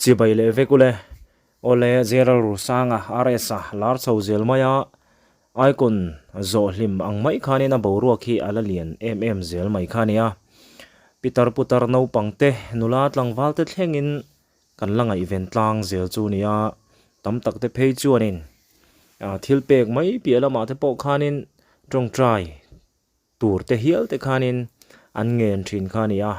Chibai leh vek ule. Awle General Rusanga, RS-a, lar chho zel mai a, Icon zawh hlim ang mai khanin a boruak hi a la lian em em zel mai kha a nia. Pitar putar naupang te, nula tlangval te thlengin kan la ngaihven tlang zel chu nia. Tam tak te phei chuanin thil pek mai piah lamah te pawh khanin tawngtai tur te hial te khanin an ngen thin kha a ni a,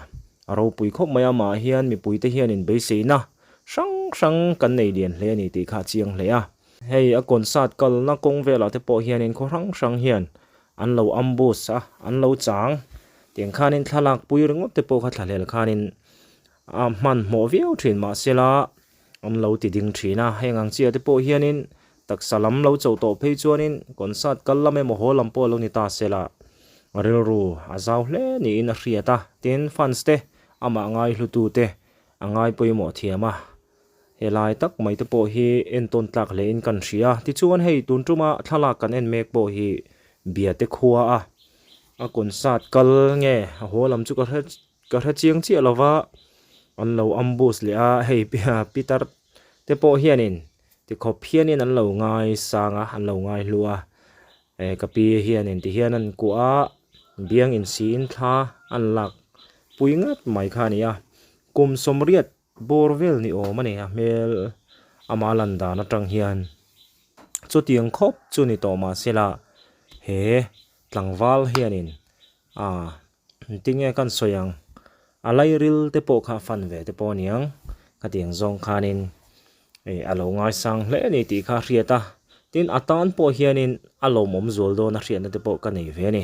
a ropui khawp mai a, amah hian mipui te hianin beiseina hrang hrang kan nei lian hle a ni tih kha a chiang hle a. Hei a concert kalna kawng velah te pawh hianin khaw hrang hrang hian an lo ambush a, an lo chang tiang khanin thlalak pui ringawt te pawh kha thlahlel khanin a hmanhmawh viau thin mahsela an lo ti ding thin a, heng ang chiah te pawh hianin taksa lam lo chauh tawh phei chuanin concert kal lam emaw haw lam pawh a lo ni ta se la, rilru a zau hle niin a hriat a, tin fans te amah ngaihlutu te a ngai pawimawh thiam a, helai tak mai te pawh hi entawn tlak hle in kan hria, tichuan hei tun tuma thlalak kan en mek pawh hi Biate khua a a concert kal nge a haw lam chu ka hre Ka hre chiang chiah lo va, an lo ambush leh a, hei Peter te pawh hianin tikhawp hianin an lo ngai sang a, an lo ngai hlu a, eh ka pi hianin tihian an kuah a, biang insiin thla an lak pui ngat mai kha a ni a, kum sawmriat bawr vel ni awm a ni a hmel ama lan dan atang hian chutiang khawp chu ni tawh mahsela he tlangval hianin ah. Engtinge kan sawi ang? A lairil te pawh kha a fan ve te pawh a niang. Khatiang zawng khanin ih a lo ngaisang hle a ni tih kha a hriat a. Tin, a tan pawh hianin a lawmawm zual dawn a hriatna te pawh ka nei ve a ni.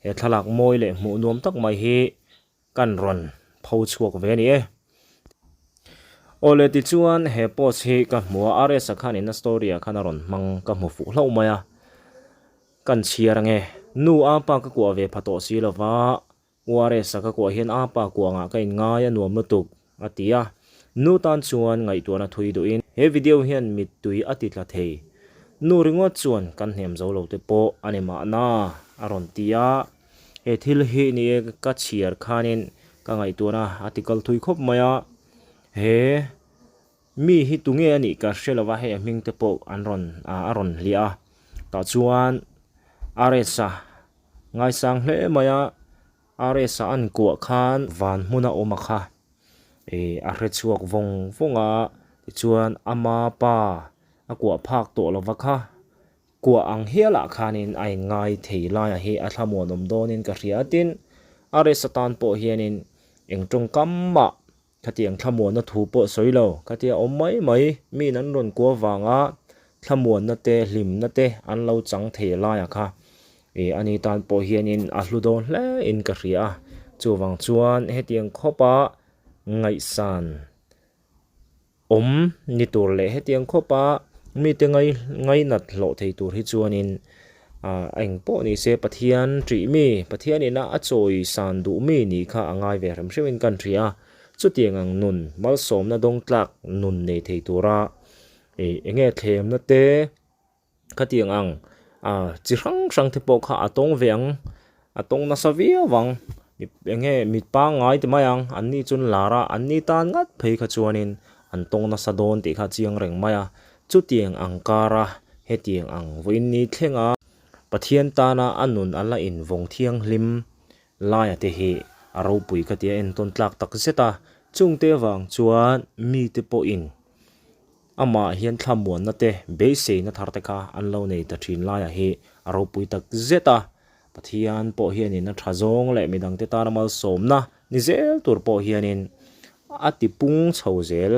He thlalak mawi leh hmuh nuam tak mai hi kan rawn pho chhuak ve a ni e. Awle tichuan he post hi ka hmu a, RS-a khanin a story-ah khan a rawn hmang ka hmu fuh hlauh mai a. Kan chhiar ange. Nu a pa ka kuah ve pha tawh si lova, URS-a ka kuah hian a pa kuangah ka inngai a nuam lutuk, a ti a. Nu tan chuan ngaihtuahna thui duhin he video hian mittui a ti tla thei. Nu ringawt chuan kan hnem zo lo te pawh a ni mahna, a rawn ti a. He thil hi ni e ka chhiar khanin ka ngaihtuahna a ti kal thui khawp mai a. He Mi hi tunge a nih ka hre lova hei a hming te pawh an rawn ah a rawn hliah a tah chuan RS-a ngaisang hle mai a RS-a an kuah khan van hmuna awm a kha ih a hre chhuak vawng vawng a tichuan ama pa a kuah phak tawh lova kha kuah ang hialah khanin a inngai thei laiah hi a thlamuanawm dawnin ka hria a tin RS-a tan pawh hianin eng tawngkam mah Khatiang thlamuanna thu pawh sawi lo, khatia awm mai mai, miin an rawn kuah vanga thlamuanna te, hlimna te an lo chang thei laia kha ih ani tan pawh hianin a hlu dawn hle in ka hria a. Chuvang chuan hetiang khawpa ngaihsan awm ni tur leh hetiang khawpa mite ngai ngainat hlawh thei tur hi chuanin ah eng pawh ni se Pathian ṭih mi, Pathian ina a chawi san duh mi nih kha a ngai ve hrem hrem in kan hria a, chutiang ang nun malsawmna dawng tlak nun nei thei tura ih eng nge thlemna te khatiang ang ah chi hrang hrang te pawh kha a tawng ve ang, a tawng nasa viau ang eng nge mit pangngai ti mai ang an ni chu an lar a, an ni tan ngat phei kha chuanin an tawng nasa dawn tih kha a chiang reng mai a. Chutiang ang kara hetiang ang vawiin ni thlenga Pathian tana a nun a la invawng thianghlim laia te hi a ropui ka tia entawn tlak tak zet a, chungte avang chuan mite pawhin amah hian thlamuanna te beiseina thar te kha an lo nei ta thin laia hi a ropui tak zet a, Pathian pawh hianin a tha zawng leh midangte tana malsawmna ni zel tur pawh hianin a tipung chho zel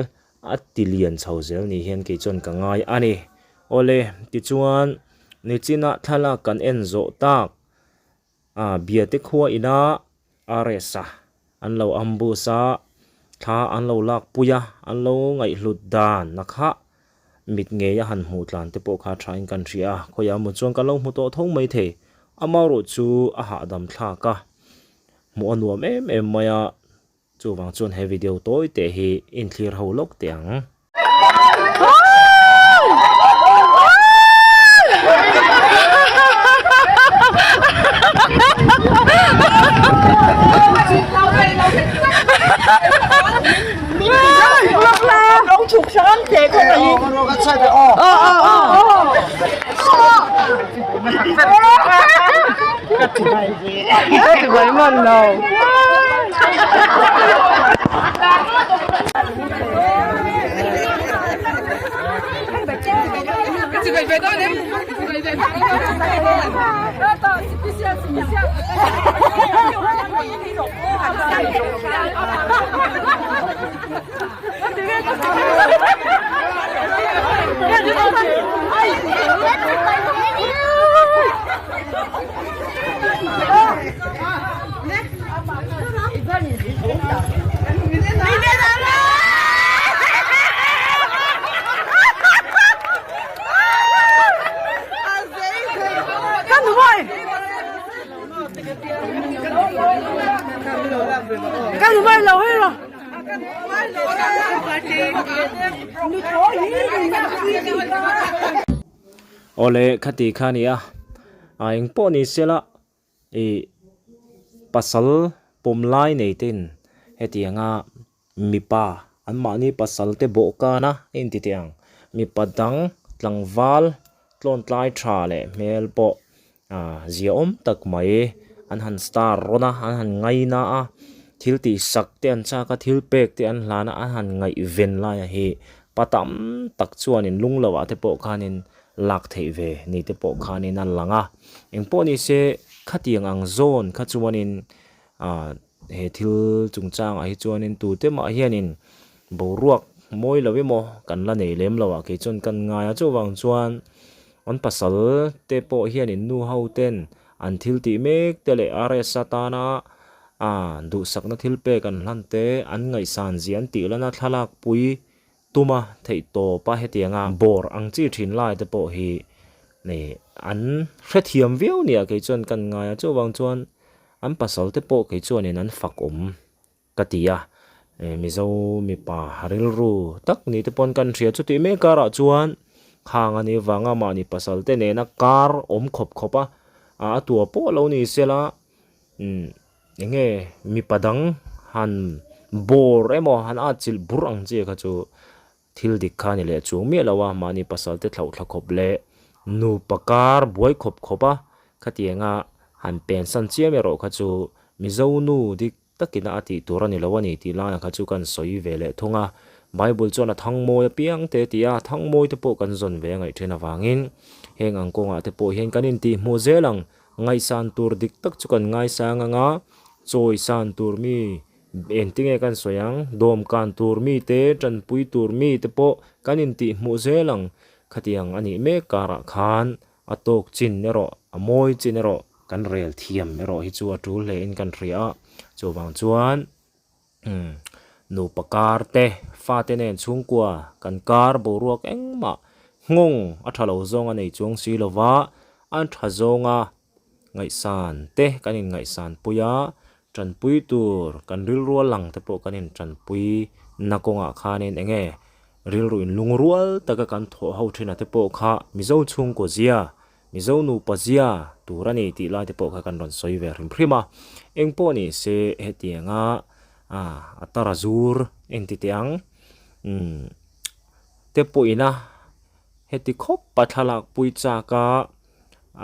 A ti lian chho zel ni hian kei chuan ka ngai a ni. Awle, tichuan nichina thlalak kan en zawh tak a Biate khua ina RS-a an lo ambush a, thla an lo lak pui a, an lo ngaihhlut dan na kha mit ngei a han hmuh tlan te pawh kha tha in kan hria a, khawiah maw chuan ka lo hmu tawh tho mai thei. Amaherawh chu a hahdam thlak a, hmuh a nuam em em mai a. Chuvang chuan he video tawi teh hi inthlir ho lawk teh ang. Awle khati kha a ni a, a eng pawh ni sela ih pasal pawm lai nei ten hetianga mipa anmahni pasal te bawhkan a inti teh ang mipa dang tlangval tlawn tlai tha leh hmel pawh ah ziaawm tak mai an han star rawn a an han ngaina a thil tih sak te an chak a thil pek te an hlan a an han ngaihven lai a hi pa tam tak chuanin lung loh ah te pawh khanin lak theih ve ni te pawh khanin a lang a engpawh ni se khatiang ang zawn kha chuanin ah he thil chungchangah hi chuanin tute mah hianin boruak mawi lo emaw kan la nei lem lo ah kei chuan kan ngai a chuvang chuan an pasal te pawh hianin nu ho ten an thil tih mek te leh RS atana ah duhsakna thil pek an hlan te an ngaihsan zia an tih lana thlalak pui tuma theih tawp a hetianga bawr ang chi thin lai te pawh hi ih an hrethiam viau nia kei chuan kan ngai a chuvang chuan an pasal te pawh kei chuanin an fak awm ka ti a ih mizo mipa rilru tak ni te pawn kan hria chutih mek karah chuan khang a nih vanga mahni pasal te nena kar awm khawp khawp a a tua pawh lo ni sela umm Eng nge mipa dang han bawr emaw han at chilh bur ang chi kha chu thil dik kha a ni leh chuang miah lo a, mahni pasal te thlauh thla khawp leh nupa kar buai khawp khawp a, khatianga han pensan chiam erawh kha chu Mizo nu dik takin a tih tur a ni lo a ni tih laiah kha chu kan sawi ve leh thung a, Bible chuan a thangmawi apiang te tih a, thangmawi te pawh kan zawn ve a ngaih thin avangin heng ang kawngah te pawh hian kan intihhmuh zel ang. Ngaihsan tur dik tak chu kan ngaisang ang a, chawisan tur mi engtinge kan sawi ang, dawmkan tur mi te, tanpui tur mi te pawh kan intih hmuh zel ang. Khatiang a nih mek karah khan a tawk chin erawh, a mawi chin erawh kan rel thiam erawh hi chu a tul hle in kan hria a, chuvang chuan Nupa kar te, fate nen chhungkua kan kar boruak engmah nghawng a tha lo zawng a nei chuang si lova, an tha zawnga ngaihsan te kan inngaihsan pui a, tanpui tur kan rilrual lang te pawh kan intanpui na kawngah khanin eng nge rilru inlungrual taka kan thawh ho thin a te pawh kha Mizo chhungkaw zia Mizo nupa zia tur a ni tih lai te pawh kha kan rawn sawi ve hrim hrim a, eng pawh ni se hetianga a tara zur eng ti teh ang umm te pawhin a heti khawp a thlalak pui chak a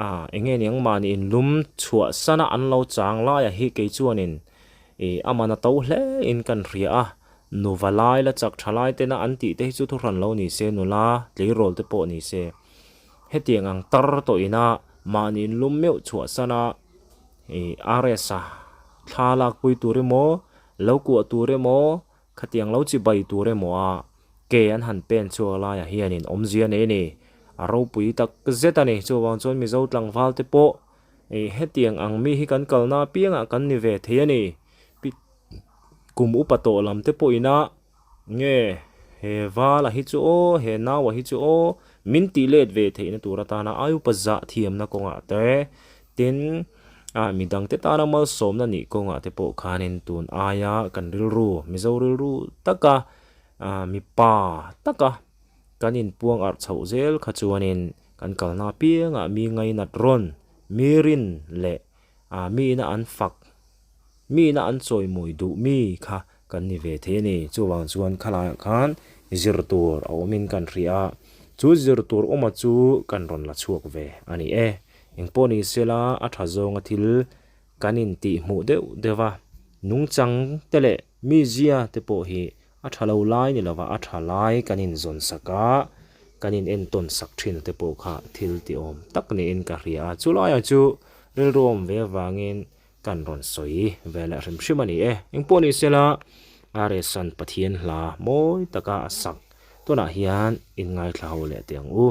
ah eng nge niang mahni inlum chhuah sana an lo chang laiah hi kei chuanin ih a man a to hle in kan hria a, nuva lai la chak tha lai tena an tih te hi chu thuhran lo ni se nula tleirawl te pawh ni se. Hetiang ang tar tawh ina mahni in lum meuh chhuah san a, ih RS a thla lak pui tur emaw, lo kuah tur emaw, khatiang lo chi bai tur emaw a ke an han pen chhuak laiah hianin awmzia nei a ni. A ropui tak zet a ni. Chuvang chuan Mizo tlangval te pawh ih hetiang ang mi hi kan kalna apiangah kan ni ve thei a ni. Pi kum upa tawh lam te pawh ina Nge, he vala hi chu aw, he naua hi chu aw, min tih let ve theihna tur atana aiupa zah thiamna kawngah te, tin, ah midangte tana malsawmna nih kawngah te pawh khanin tun aia kan rilru, Mizo rilru taka, ah mipa taka kan inpuang arh chhoh zel kha chuanin kan kalna apiangah mi ngainat rawn, mi rin leh ah mi ina an fak Mi ina an chawimawi duh mi kha kan ni ve thei a ni. Chuvang chuan khalaiah khan Zir tur a awmin kan hria a, chu zir tur awma chu kan rawn la chhuak ve a ni e. Engpawh ni sela a tha zawnga thil kan intih hmuh deuh deuh a, nungchang te leh mizia te pawh hi a tha lo lai ni lova a tha lai kan inzawn sak a, kan in entawn sak thin te pawh kha thil ti awm tak niin ka hria a. Chu laiah chu rilru awm ve avangin Kan rawn sawi ve leh hrim hrim a ni e. Engpawh ni sela RS-a'n Pathian hla mawi taka a sak tunah hian inngaithla ho leh teh ang u.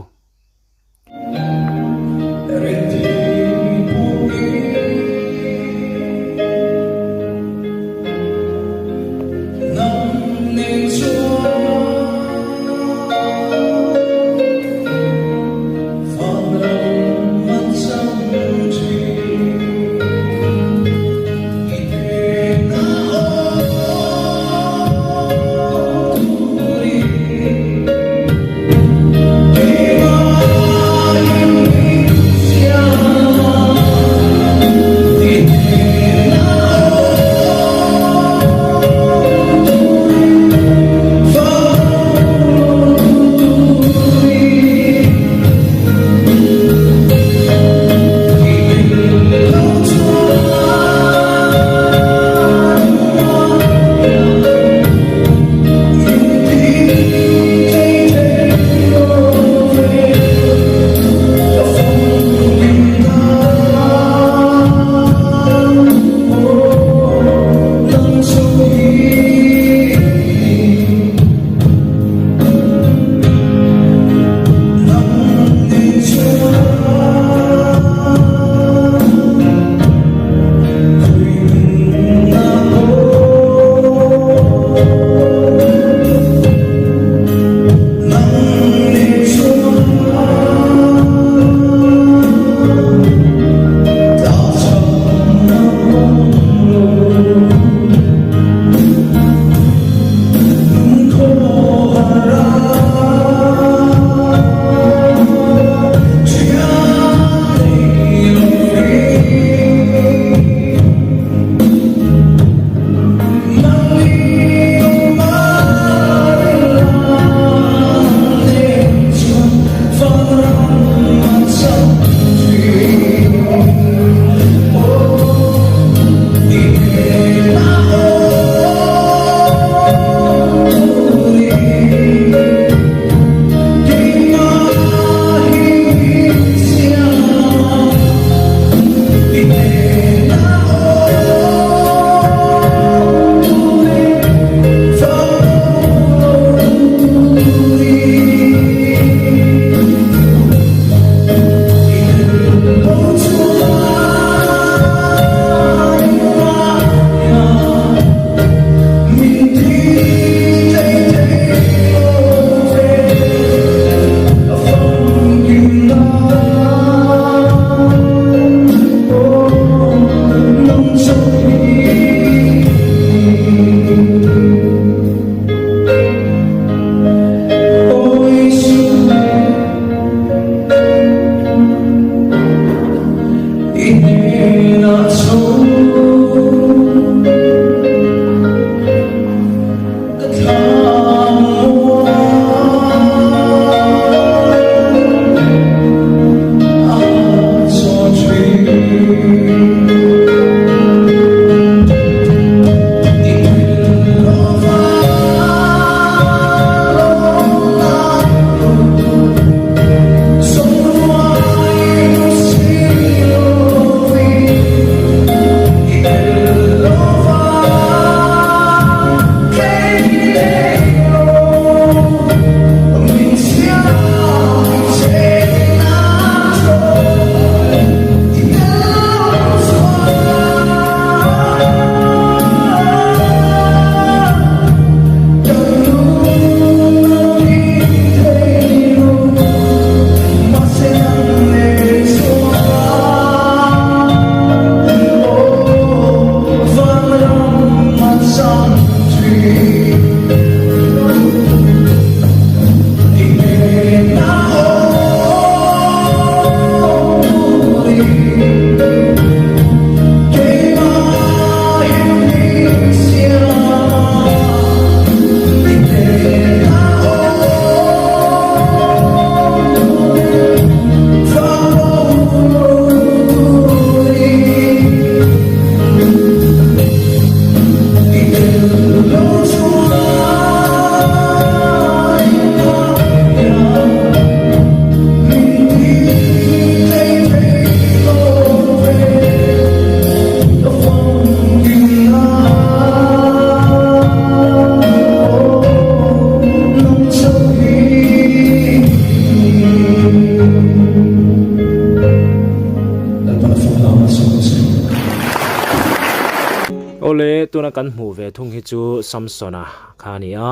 kan hmuh ve thung hi chu Samsona kha a ni a,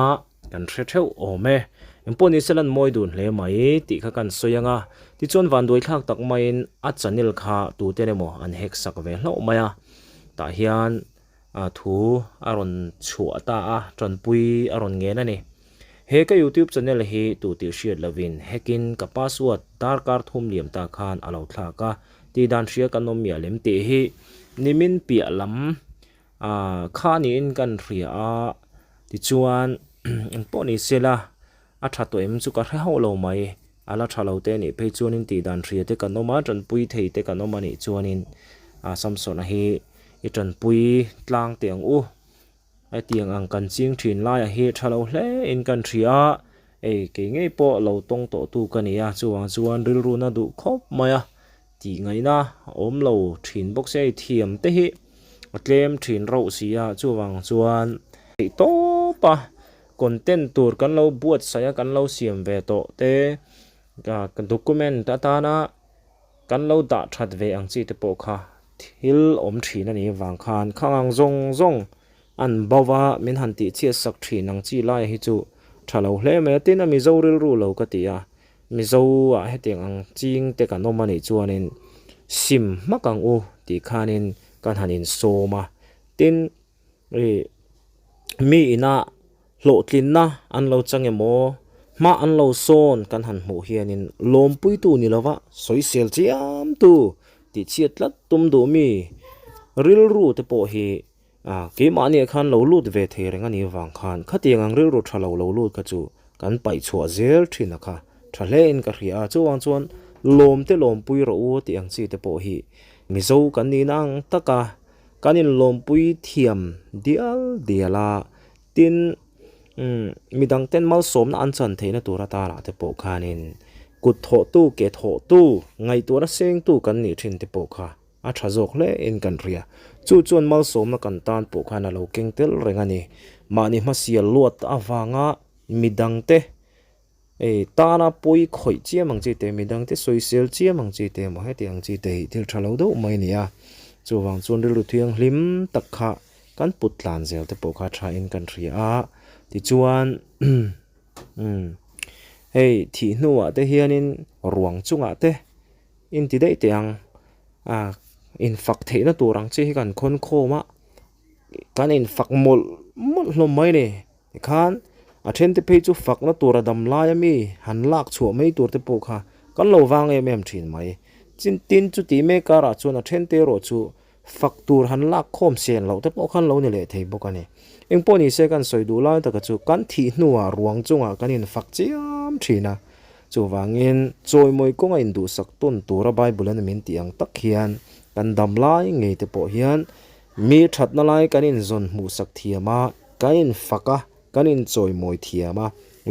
kan hre theuh awm e. Engpawh ni se lan mawi dun hle mai tih kha kan sawi ang a, tichuan vanduai thlak tak maiin a channel kha tuten emaw an hack sak ve hlauh mai a, tah hian thu a rawn chhuah ta a, tanpui a rawn ngen a ni. He ka youtube channel hi tu tih hriat lovin hack in ka password darkar thum liam ta khan a lo thlak a, tih dan hria kan awm miah lem tih hi nimin piah lam kha niin kan hria a, tichuan engpawh ni sela a tha tawh em chu ka hre hauh lo mai, a la tha lo te anih phei chuanin tih dan hria te kan awm a, tanpui thei te kan awm anih chuanin Samsona hi i tanpui tlang teh ang u. Hetiang ang kan ching thin laiah hi tha lo hle in kan hria a, ei kei ngei pawh lo tawng tawh tu ka ni a, chuvang chuan rilru na duh khawp mai a, tih ngaihna a awm lo thin bawk sia, ei thiam te hi a tlem thin rauh si a, chuvang chuan theih tawp a content tur kan lo buatsaih a kan lo siam ve tawh te document atana Kan lo dah that ve ang chi te pawh kha thil awm thin a nih vang khan khang ang zawng zawng an bo va min han tih chhiat sak thin ang chi laia hi chu tha lo hle mai a, tin a Mizo rilru lo ka ti a, Mizo ah hetiang ang ching te kan awm a nih chuanin sim hmak ang u tih khanin kan han insawm a, tin ih mi ina Hlawhtlinna an lo chang emaw, hma an lo sawn kan han hmuh hianin lawmpuitu ni lova sawisel chiamtu tihchhiat tlat tum duh mi rilru te pawh hi keimahniah khan lo lut ve thei reng a nih vang khan khatiang ang rilru tha lo lo lut kha chu kan paih chhuah zel thin a kha tha hlein ka hria a. Chuvang chuan lawmte lawmpui rawh u tih ang chi te pawh hi Mizo kan nihna ang taka kan inlawmpui thiam dial dial a. Tin, midang ten malsawmna an chan theihna tur atanah te pawh khanin kut thawhtu, ke thawhtu, ngaihtuahna sengtu kan nih thin te pawh kha a tha zawk hle in kan hria. Chu chuan malsawmna kan tan pawh khan a lo keng tel reng a ni. Mahni hmasial luat avanga midangte Ei, tana pawi khawih chiam ang chi te, midangte sawisel chiam ang chi te emaw heti ang chi te hi thil tha lo deuh mai a ni a. Chuvang chuan rilru thianghlim tak kha kan put tlan zel te pawh kha tha in kan hria a. Tichuan, umm, hei thih hnuah te hianin ruang chungah te inti daih teh ang, a infak theihna tur ang chi hi kan khawn khawm a, kan infak mawlh mawlh hlawm mai a ni. Tikhan a thente phei chu fakna tura dam laia mi han lak chhuah mai tur te pawh kha kan lo vang em em thin mai. Chin tin chu tih mek karah chuan a thente erawh chu fak tur han lak khawm sen loh te pawh khan lo ni leh thei bawk a ni. Engpawh ni se kan sawi duh lai taka chu kan thih hnuah ruang chungah kan infak chiam thin a. Chuvangin chawimawi kawnga induhsak tawn tura Bible an min tih ang tak hian kan dam lai ngei te pawh hian mi thatna lai kan inzawn hmuhsak thiam a, Kan infak a, kan inchawimawi thiam a,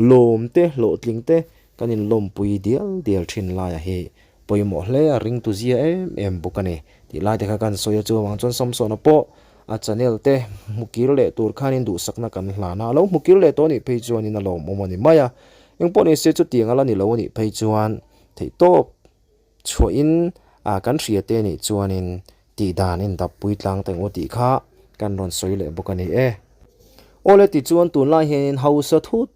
lawm te, hlawhtling te kan inlawmpui dial dial thin laia hi pawimawh hle a, ringtu zia em em bawk a ni tih lai te kha kan sawi a, chuvang chuan Samsona pawh a channel te hmu kir leh tur khanin duhsakna kan hlan a, a lo hmu kir leh tawh anih phei chuanin a lawmawm a ni mai a, engpawh ni se chutiang a la ni lo anih phei chuan theihtawp Chhuahin a kan hria te nih chuanin tih dan in dap pui tlang teng u tih kha kan rawn sawi leh bawk a ni e. Awle tichuan tunlai hianin hausa thut,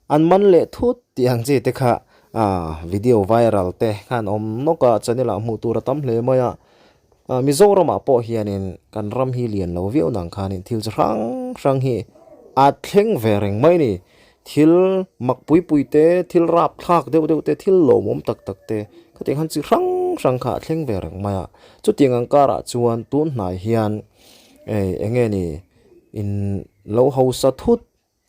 an man leh thut tih ang chi te kha video viral te khan awm nawk a, channel ah hmuh tur a tam hle mai a. Mizoramah pawh hianin kan ram hi lian lo viau nang khanin thil chi hrang hrang hi a thleng ve reng mai a ni. Thil mak pui pui te, thil rap thlak deuh deuh te, thil lawmawm tak tak te khatiang khan chi hrang hrang kha a thleng ve reng mai a. Chutiang ang karah chuan tun hnai hian eng nge ni in lo hausa thut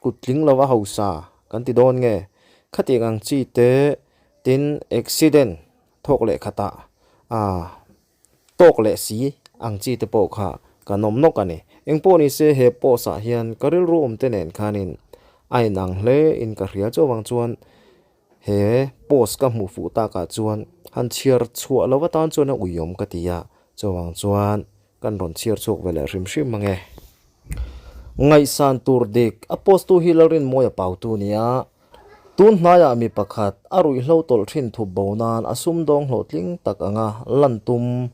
Kut tling lova hausa kan ti dawn nge? Khatiang ang chi te tin accident thawk leh khatah ah tawk leh si ang chi te pawh kha kan awm nawk a ni. Engpawh ni se he post ah hian ka rilru awm te nen khanin a inang hle in ka hria chuvang chuan he post ka hmuh fuh takah chuan han chhiar chhuah lo atan chuan a uiawm ka ti a, chuvang chuan Kan rawn chhiar chhuak ve leh hrim hrim ang e. Ngaihsan tur dik, a post tu hi Lalrinmawia pautu nia. Tun hnaiah mi pakhat a ruihhlo tawlh thin thup bo nan a sumdawng hlawhtling tak anga lan tum.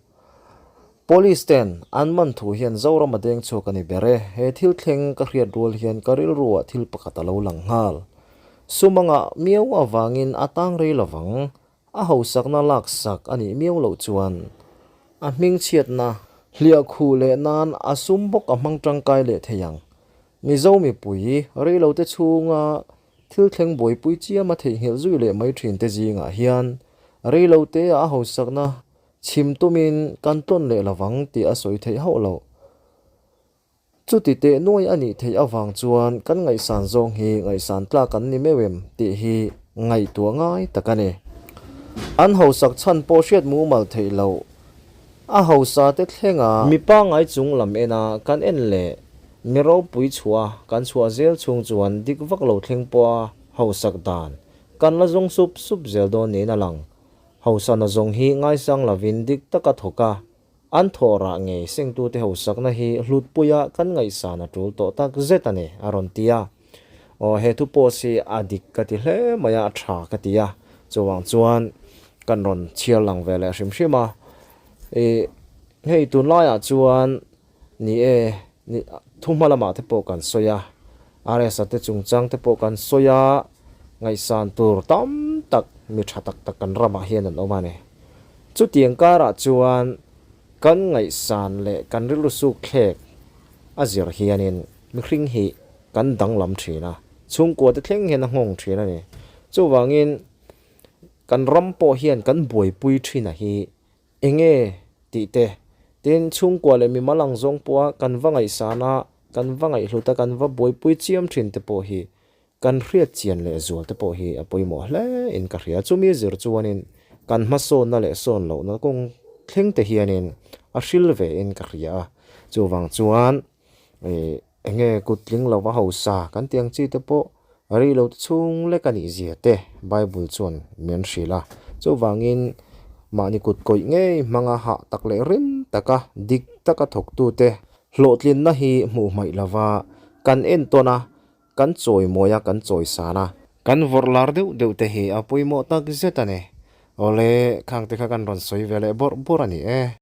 Police ten an man thu hian Zoram a deng chhuak a ni ber e. He thil thleng ka hriat rual hian ka rilruah thil pakhat a lo lang nghal. Sum anga miau avangin a tang rei lovang. A hausakna laksak a nih miau loh chuan a hmingchhiatna hliah khuh leh nan a sum bawk a hmang tangkai leh thei ang. Mizo mipui reilote chhunga thil thleng buaipui chiama theihnghilh zui leh mai thinte zingah hian reilote a hausakna chhim tumin kan tlawn leh lovang tih a sawi theih hauh loh. Chuti teh nuai a nih theih avang chuan kan ngaihsan zawng hi ngaihsan tlak an ni meuh em tih hi ngaihtuah ngai tak a ni. An hausak chhan pawh hriat mumal theih loh a hausa te thlenga mi pangngai chung lam ena kan en leh mi ropui chhuah kan chhuah zel chhung chuan dik vak lo thleng pawha hausak dan kan la zawng sup sup zel dawn niin a lang. Hausana zawng hi ngaisang lovin dik taka thawk a, An thawh rah ngei sengtute hausakna hi hlutpuia kan ngaihsan a tul tawh tak zet a ni, a rawn ti a. Aw, he thu post hi a dik ka ti hle mai a, a tha ka ti a. Chuvang chuan kan rawn chhiar lang ve leh hrim hrim a. Ih, hei tunlaiah chuan ni e, ni, thu hma lamah te pawh kan sawi a, RS-a te chungchang te pawh kan sawi a, ngaihsan tur tam tak mi tha tak tak kan ramah hian an awm a ni. Chutiang karah chuan kan ngaihsan leh kan rilru suk thlek a zir hianin mihring hi kan danglam thin a, chhungkua te thleng hian a nghawng thin a ni. Chuvangin kan ram pawh hian kan buaipui thin a hi enge tih te, tin chhungkua leh mimal ang zawng pawha kan va ngaihsan a, kan va ngaihhlut a, kan va buaipui chiam thin te pawh hi Kan hriat chian leh zual te pawh hi a pawimawh hle in ka hria. Chumi zir chuanin kan hmasawnna leh sawn lohna kawng thleng te hianin a hril ve in ka hria a. Chuvang chuan ih enge kut tling lova hausa kan tih ang chi te pawh rei lo te chhung lek a nih zia te Bible chuan min hrilh a. Chuvangin mahni kut kawih ngei hmanga hah tak leh rim taka dik taka thawktute hlawhtlinna hi hmuh hmaih lova kan entawn a, Kan chawi mawi a, kan chawi san a. Kan vawrh lar deuh deuh te hi a pawimawh tak zet a ni. Awle, khang te kha kan rawn sawi ve leh bawrh bawrh a ni e.